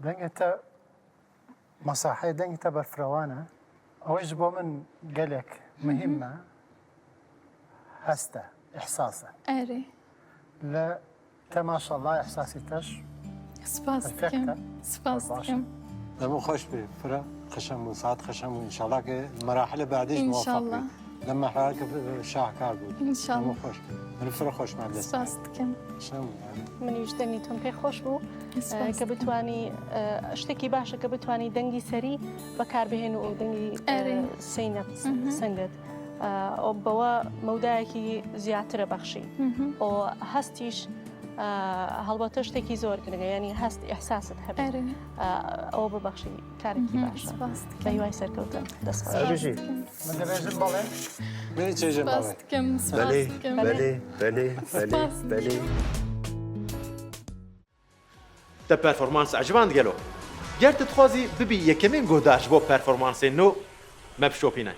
دەنگێ تە مەساحەی دەنگی تە بەرفرەوانە ئەوەیش بۆ من گەلێک مهمە هەستە ئیحساسە ئەرێ لە تە ماشەڵڵا ئیحساسی تەش سپاس دەکەم سپاس دەکەم. دەمو خۆش بێ فرە قەشەنگ بوو ساعت قەشەنگ بوو ئینشاڵا کە مەراحل بعدیش موفق ئینشاڵڵا. بی لە مەحرار کە شاهکار بوو ئینشاڵڵا. دەمو خۆش من فرە خۆشمان دەست سپاس دەکەم. قەشەنگ بوو یانی. منیش دەنگی تۆم پێ خۆش بوو سپاس کە دەکەم. بتوانی شتێکی باشە کە بتوانی دەنگی سەری بەکاربهێن و دەنگی ئەرێ. سینەت سنگت بەوە مەودایەکی زیاترە بەخشی و هەستیش هەڵبەتە شتێکی زۆر گرنگە ینی هەست ئیحساست هەبێت ئەوە ببەخشی کارێکی باشە بە هیوای سەرکەوتن دەست من دەبێژم بەڵێ منی چێژم بەڵێ بەلێ بەلێ بەلێ بەلێ بەلێ. Te performans eciband gelo? Ger tu dixwazî bibî yekemîn guhdar ji bo performansên nû, me bişopîne.